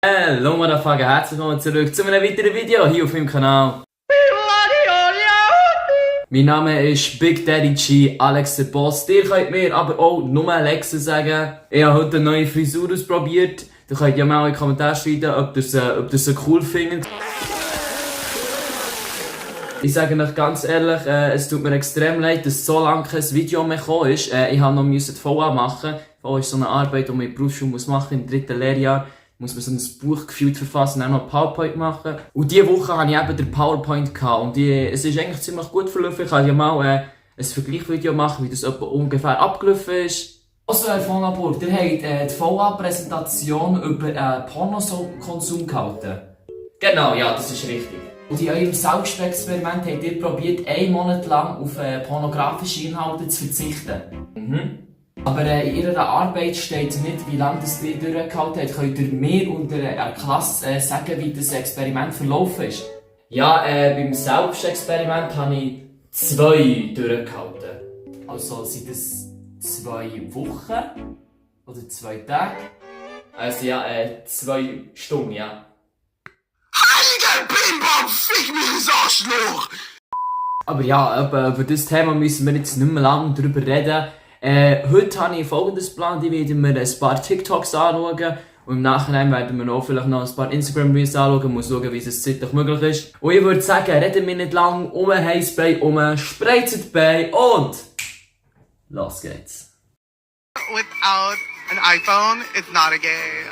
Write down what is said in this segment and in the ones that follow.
Hallo Motherfucker, herzlich willkommen zurück zu einem weiteren Video hier auf meinem Kanal. Mein Name ist Big Daddy G, Alex der Boss. Ihr könnt mir aber auch nur Alexa sagen. Ich habe heute eine neue Frisur ausprobiert. Ihr könnt ja mal in die Kommentare schreiben, ob ihr sie cool findet. Ich sage euch ganz ehrlich, es tut mir extrem leid, dass so lange kein Video mehr gekommen ist. Ich habe noch die VA machen. VA ist so eine Arbeit, die man in der Berufsschule machen muss. Im 3. Lehrjahr muss man so ein Buch gefühlt verfassen und auch noch PowerPoint machen. Und diese Woche hatte ich eben den PowerPoint gehabt. Und es ist eigentlich ziemlich gut verlaufen. Ich kann ja mal ein Vergleichsvideo machen, wie das etwa ungefähr abgelaufen ist. Also, Herr von Aburg, ihr habt die VA-Präsentation über Pornokonsum gehalten. Genau, ja, das ist richtig. Und in eurem Selbstexperiment habt ihr probiert, 1 Monat lang auf pornografische Inhalte zu verzichten. Aber in ihrer Arbeit steht nicht, wie lange das ihr durchgehalten habt. Könnt ihr mir und der Klasse sagen, wie das Experiment verlaufen ist? Ja, beim Selbstexperiment habe ich 2 durchgehalten. Also sind das 2 Wochen? Oder 2 Tage? Also ja, 2 Stunden, ja. Heiliger Bimbam, fick mich ins Arschloch! Aber ja, über das Thema müssen wir jetzt nicht mehr lange drüber reden. Heute habe ich folgendes Plan, ich werde mir ein paar TikToks anschauen und im Nachhinein werden wir auch vielleicht noch ein paar Instagram-Reels anschauen, muss schauen, wie es zeitlich möglich ist. Und ich würde sagen, reden wir nicht lang, Heißbrei, spreizt bei und los geht's. Without an iPhone, it's not a gay.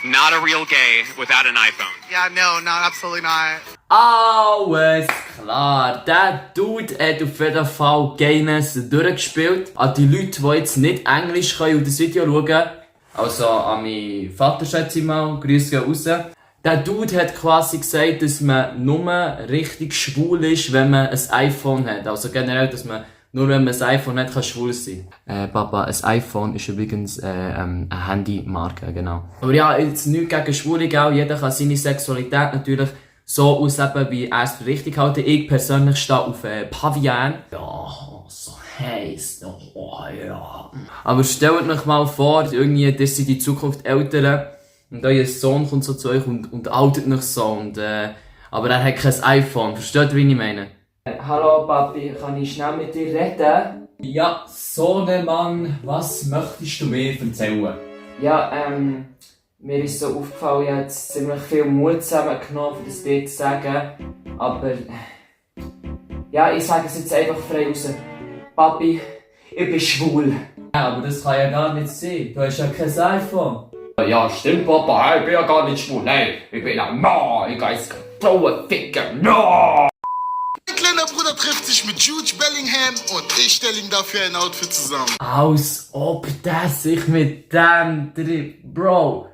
Not a real gay without an iPhone. Yeah, no, absolutely not. Alles klar, der Dude hat auf jeden Fall Gayness durchgespielt. An die Leute, die jetzt nicht Englisch können und das Video schauen, also an meinen Vater schätze ich mal, Grüße gehen raus. Der Dude hat quasi gesagt, dass man nur richtig schwul ist, wenn man ein iPhone hat. Also generell, dass man nur wenn man ein iPhone hat, kann schwul sein. Papa, ein iPhone ist übrigens eine Handymarke, genau. Aber ja, jetzt nichts gegen Schwule, gell? Jeder kann seine Sexualität natürlich so ausleben, wie er es für richtig hält. Ich persönlich stehe auf Pavian. Ja, so heiß. Oh, ja. Aber stellt euch mal vor, irgendwie, das sind die Zukunft Eltern und euer Sohn kommt so zu euch und outet euch so. Aber er hat kein iPhone. Versteht ihr, wie ich meine? Hallo Papi, kann ich schnell mit dir reden? Ja, Sohnemann, was möchtest du mir erzählen? Ja, mir ist so aufgefallen, ich habe jetzt ziemlich viel Mut zusammengenommen, um das dir zu sagen. Aber ja, ich sage es jetzt einfach frei raus. Papi, ich bin schwul. Ja, aber das kann ja gar nicht sein. Du hast ja kein iPhone. Ja, stimmt Papa, ich bin ja gar nicht schwul. Nein, ich bin ein Mann, ich gehe jetzt Frauen ficken. No! Mein kleiner Bruder trifft sich mit Jude Bellingham und ich stelle ihm dafür ein Outfit zusammen. Als ob der sich mit dem trifft. Bro,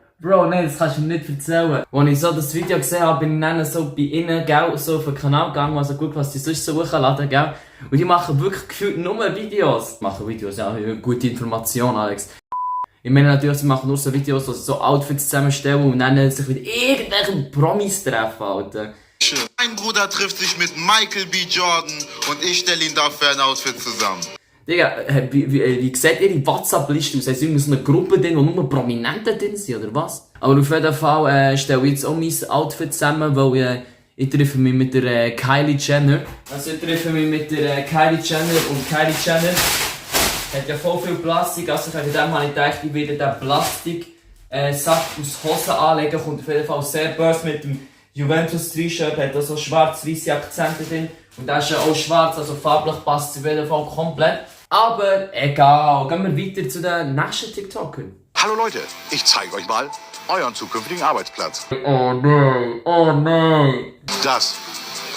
nein, das kannst du mir nicht erzählen. Als ich so das Video gesehen habe, bin ich dann so bei ihnen, gell, so auf den Kanal gegangen, also gut, was die sonst so hochladen, gell. Und die machen wirklich gefühlt nur Videos. Machen Videos, ja, gute Information, Alex. Ich meine natürlich, sie machen nur so Videos, wo sie so Outfits zusammenstellen und dann sich mit irgendwelchen Promis treffen, Alter. Mein Bruder trifft sich mit Michael B. Jordan und ich stelle ihm dafür ein Outfit zusammen. Digga, wie sieht ihre WhatsApp-Liste aus? Haben sie so eine Gruppe drin, wo nur Prominente drin sind, oder was? Aber auf jeden Fall stelle ich jetzt auch mein Outfit zusammen, weil ich treffe mich mit der Kylie Jenner. Also ich treffe mich mit der Kylie Jenner und Kylie Jenner hat ja voll viel Plastik, also ich habe gedacht, ich werde den Plastiksack aus Hosen anlegen, kommt auf jeden Fall sehr böse mit dem Juventus T-Shirt, hat da so schwarz-weisse Akzente drin und das ist ja auch schwarz, also farblich passt es auf jeden Fall komplett. Aber egal, gehen wir weiter zu den nächsten TikTokern. Hallo Leute, ich zeige euch mal euren zukünftigen Arbeitsplatz. Oh nein. Das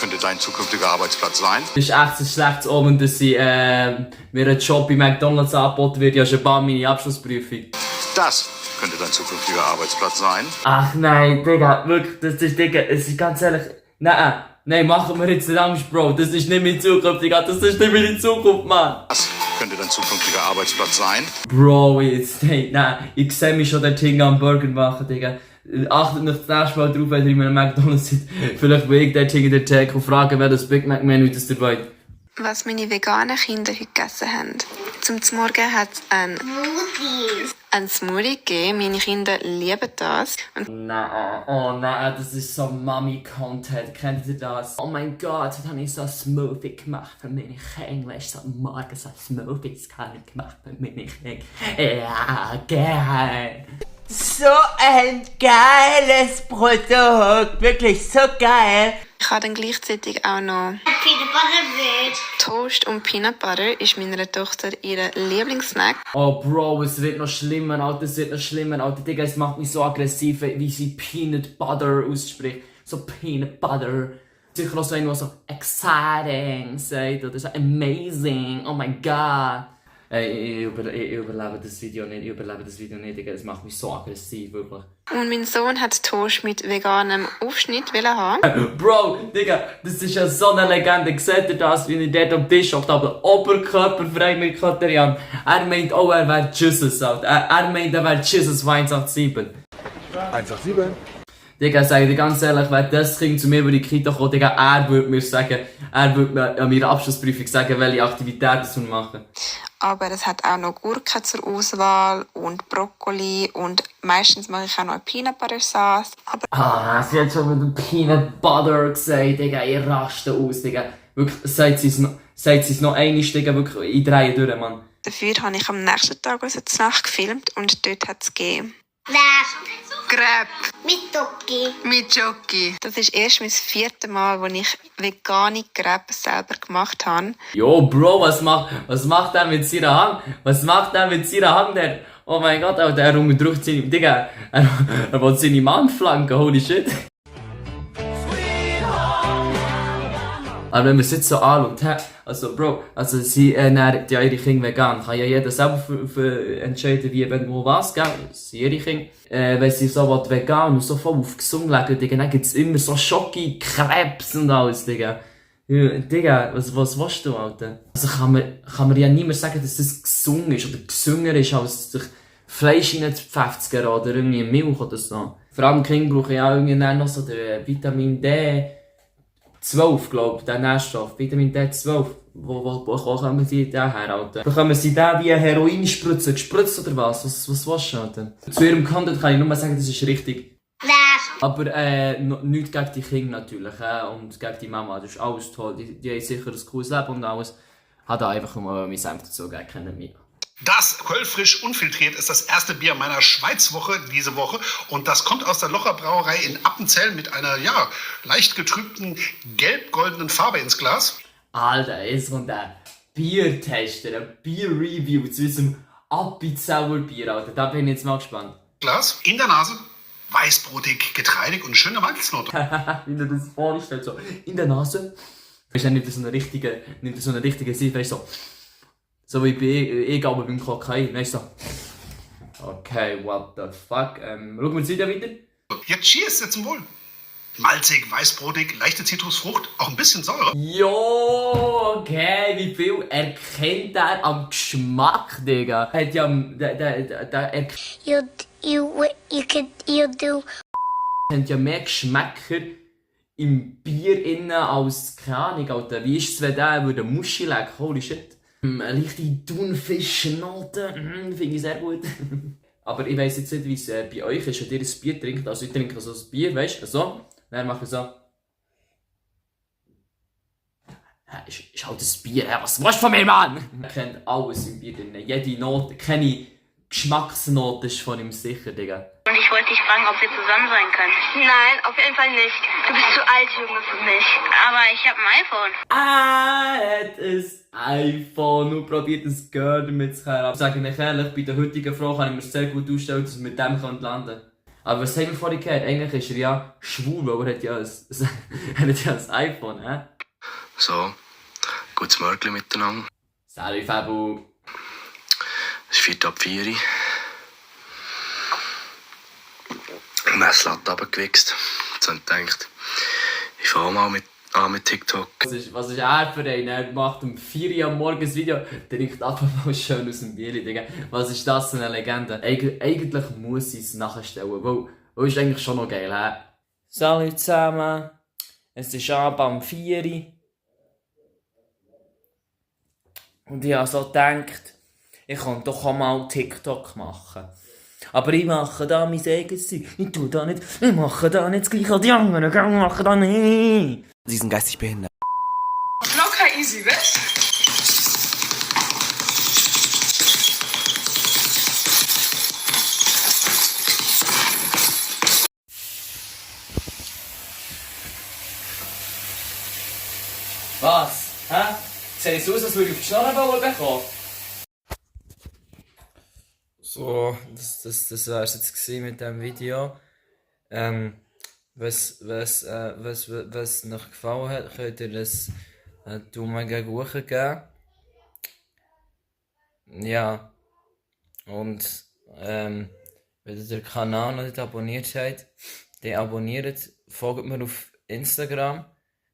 könnte dein zukünftiger Arbeitsplatz sein. Das ist echt ein schlechtes Omen, dass mir ein Job bei McDonalds angeboten wird, ja schon bald meine Abschlussprüfung. Das könnte dein zukünftiger Arbeitsplatz sein. Ach nein, Digga, wirklich, es ist ganz ehrlich, nein, machen wir jetzt nicht Angst, Bro, das ist nicht meine Zukunft, Digga, das ist nicht meine Zukunft, Mann. Das könnte dein zukünftiger Arbeitsplatz sein. Bro, jetzt, nein, ich sehe mich schon dort hinten am Burger machen, Digga. Achtet nicht das nächste Mal drauf, wenn ihr in einem McDonalds seid. Vielleicht will ich dort hinten den Theke und fragen, wer das Big Mac Menü das dabei. Was meine veganen Kinder heute gegessen haben. Zum Morgen hat es ein Smoothie gegeben. Meine Kinder lieben das. Und Nein, oh nein, das ist so Mami-Content. Kennt ihr das? Oh mein Gott, heute habe ich so ein Smoothie gemacht für meine Kinder. Weißt du, so morgens so Smoothies gemacht für meine Kinder. Ja, geil. So ein geiles Produkt, wirklich so geil. ich habe dann gleichzeitig auch noch Peanut Butter wird. Toast und Peanut Butter ist meiner Tochter ihr Lieblingssnack. Oh Bro, es wird noch schlimmer, Alter, es wird noch schlimmer, Alter. Digga, es macht mich so aggressiv, wie sie Peanut Butter ausspricht. So Peanut Butter. Sicher auch so einer, der so exciting sagt oder so amazing, oh mein Gott. Ich überlebe das Video nicht, Digga, es macht mich so aggressiv, wirklich. Und mein Sohn hat Toast mit veganem Aufschnitt haben. Bro, Digga, das ist ja so eine Legende. Seht ihr das, wie er dort am Tisch hockt, aber oberkörperfrei mit Katerian. Er meint, oh, er wäre Jesus, Alter. Er meint, er wäre Jesus 187. 187. Digga, sag ich dir ganz ehrlich, wenn das Kind zu mir über die Kita kommt, Digga, er würde mir sagen, er würde mir an meiner Abschlussprüfung sagen, welche Aktivitäten wir machen. Aber es hat auch noch Gurken zur Auswahl und Brokkoli und meistens mache ich auch noch Peanut Butter Sauce. Aber Sie hat schon mit dem Peanut Butter gesagt, Digga, ich raste aus, Digga. Wirklich, sagt sie es noch einmal, Digga, wirklich, ich drehe durch, Mann. dafür habe ich am nächsten Tag also zur Nacht gefilmt und dort hat es gegeben. Crepe. Crepe Mit Doki. mit Jockey. Das ist erst mein 4. Mal, wo ich vegane Crepe selber gemacht habe. Jo, Bro, was macht er mit seiner Hand? Was macht er mit seiner Hand, der? Oh mein Gott, Alter, er unterdrückt seine, Digga, er will seine Mann flanken, holy shit. Aber wenn man es jetzt so anschaut, also Bro, also sie ernährt ja ihre Kinder vegan. Kann ja jeder selber für entscheiden, wie, wenn, wo, was, gell? Das sind ihre Kinder. Wenn sie so was vegan und so voll auf gesund legen, Digga, dann gibt's immer so Schoki, Krebs und alles, Digga. Ja, Digga, was willst du, Alter? Also kann man ja niemand sagen, dass das gesund ist oder gesünder ist, als sich Fleisch reinzupfefzen oder irgendwie Milch oder so. Vor allem Kinder brauchen ja auch irgendwie noch so den Vitamin D12, glaube ich, den Nährstoff. Vitamin D12. Wo kommen sie den her, Alter? Bekommen sie den wie eine Heroinspritze gespritzt oder was? Was willst du, Alter? Zu ihrem Content kann ich nur sagen, das ist richtig. Aber nichts gegen die Kinder natürlich, und gegen die Mama, das ist alles toll. Die haben sicher ein cooles Leben und alles. Hat da einfach nur mein Senf dazu gegeben, kennen wir. Das Köln-Frisch unfiltriert ist das erste Bier meiner Schweizwoche diese Woche und das kommt aus der Locher Brauerei in Appenzell mit einer, leicht getrübten gelb-goldenen Farbe ins Glas. Alter, jetzt kommt ein Biertester, ein Bier-Review zu unserem Appenzeller Bier, Alter. Da bin ich jetzt mal gespannt. Glas in der Nase, weißbrotig, getreidig und schöne Malznote. Wie du das vorstellst, so in der Nase. Weißt du, nimmt er so eine richtige Sicht, weißt du, so wie ich aber beim Kokain, weißt du, so. Okay, what the fuck, schauen wir uns wieder weiter. Jetzt cheers, jetzt zum Wohl. Malzig, weißbrotig, leichte Zitrusfrucht, auch ein bisschen Säure. Jo, okay, wie viel erkennt er am Geschmack, Digga? Hat ja, You do. kennt ja mehr Geschmäcker im Bier innen als, keine Ahnung, Alter. Wie ist es, wenn der würde Muschi legen? Holy shit. Eine leichte Thunfischnote, finde ich sehr gut. Aber ich weiss jetzt nicht, wie es bei euch ist, wenn ihr ein Bier trinkt. Also ich trinke so ein Bier, weißt du, so. Dann mache ich so. Ist halt ein Bier, was willst du von mir, Mann? Er kennt alles im Bier drin. Jede Note, keine Geschmacksnote ist von ihm sicher, Digga. Und ich wollte dich fragen, ob wir zusammen sein können. Nein, auf jeden Fall nicht. Du bist zu alt, Junge, für mich. Aber ich habe ein iPhone. Er hat ein iPhone und probiert ein Girl damit zu kehren. Ich sage euch ehrlich, bei der heutigen Frau kann ich mir sehr gut ausstellen, dass er mit dem landen kann. Aber was haben wir vorhin gehört? Eigentlich ist er ja schwul, aber er hat ja ein iPhone, hä? So, gutes Morgen miteinander. Salut, Fabu. Es ist 4:04 Uhr. Messlatte runtergewichst. Jetzt habe ich gedacht, ich fange mal mit TikTok. Was ist er für einen? Er macht um 4 Uhr am Morgen ein Video, der riecht einfach mal schön aus dem Bier, Digga. Was ist das für eine Legende? Eigentlich muss ich es nachstellen, weil ist eigentlich schon noch geil, hä? Salut zusammen. Es ist Abend um 4 Uhr. Und ich habe so gedacht, Ich kann doch auch mal TikTok machen. Aber ich mache da mein eigenes Zeug. Ich mache da nicht das gleiche als die anderen. Ich mache da nicht. Sie sind geistig behindert. Locker easy, weißt? Was? Hä? Sehe ich aus, als würde ich auf die Schnarrenbaue bekommen? So, das wär's jetzt gewesen mit diesem Video. Was euch gefallen hat, könnt ihr das Daumen gegen hoch geben. Ja. Und wenn ihr den Kanal noch nicht abonniert habt, dann abonniert, folgt mir auf Instagram.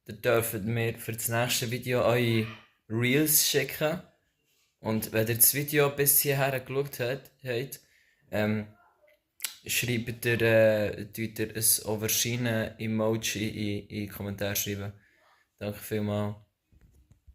Dann dürft ihr mir für das nächste Video eure Reels schicken. Und wenn ihr das Video bis hierher geschaut habt, schreibt ihr, tut ihr ein Aubergine-Emoji in die Kommentare schreiben. Danke vielmals.